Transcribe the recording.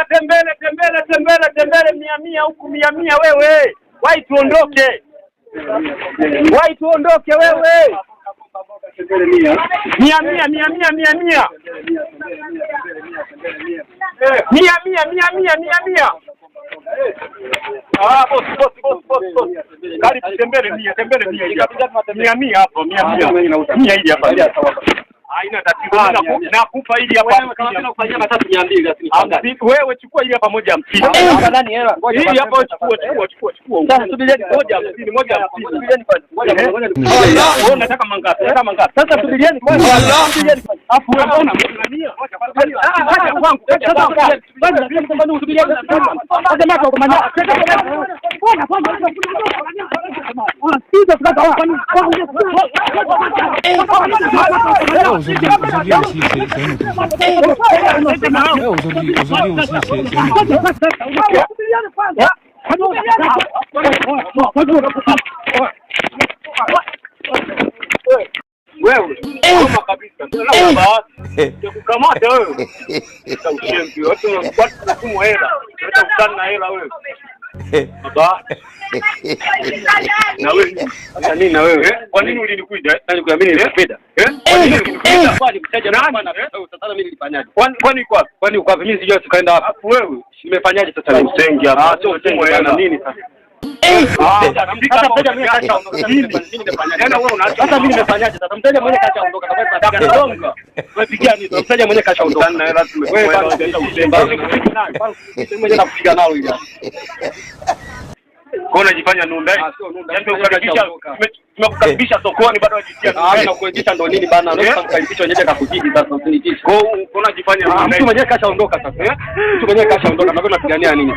Tembele, tembele, tembele, tembele, mia mia huku, mia mia wewe. Wai tuondoke. Wai tuondoke wewe. Mia mia mia mia mia mia. Mia mia mia mia mia mia. Ah, boss, boss, boss, boss, boss. Karibu tembele mia, tembele mia hii hapa. Mia mia hapo, mia mia. Mia hii hapa. Haina tatizo. Nakupa hili hapa. 50. Wewe chukua hili hapa moja 50. Hili hapa chukua, chukua, chukua, chukua. Moja 50, moja 50. Wewe unataka mangapi? Unataka mangapi? Sasa subirieni kwanza. Subirieni kwanza. Afu wewe unamng'ang'ania. Kaja kwangu, kaja kwangu. Aujourd'hui, aujourd'hui aussi, c'est un autre jour. Ouais, aujourd'hui, aujourd'hui aussi, c'est un autre jour. Wewe kama kabisa. Ndio bahati. Kukamata wewe. Sasa ushenzi, watu watu wanatumwa hela. Unataka kukutana na hela wewe. Baba. Na wewe Sasa nini na wewe? Kwa nini ulinikuja? Nani kwa mimi nilikupenda? Eh? Kwa nini ulinikuja? Kwani mteja na Nani? bwana sasa mimi nilifanyaje? Kwani uko wapi? Kwani uko wapi? Mimi sijui tukaenda wapi. Alafu wewe Nimefanyaje sasa mimi? Usengi hapa. Ah, sio usengi bana, nini sasa? Ah, Sasa mteja mwenyewe kashaondoka. Mimi nimefanyaje? Tena wewe unaacha. Sasa mimi nimefanyaje sasa? Mteja mwenyewe kashaondoka. Takugonga. Umepigia nini? Mteja mwenyewe kashaondoka. Sana hela Wewe bana, unaenda usengi. Mimi mwenyewe nakupiga nalo hili. Kwa unajifanya nunda. Ah, sio nunda. Yaani tumekukaribisha sokoni bado unajitia Ah, nunda. nakukaribisha ndo nini bana? Unaweza kukaribisha wenyewe kakujiji sasa usinitishe. Kwa hiyo unajifanya Ah, nunda. mtu mwenyewe kashaondoka sasa. Mtu mwenyewe kashaondoka, na unapigania nini?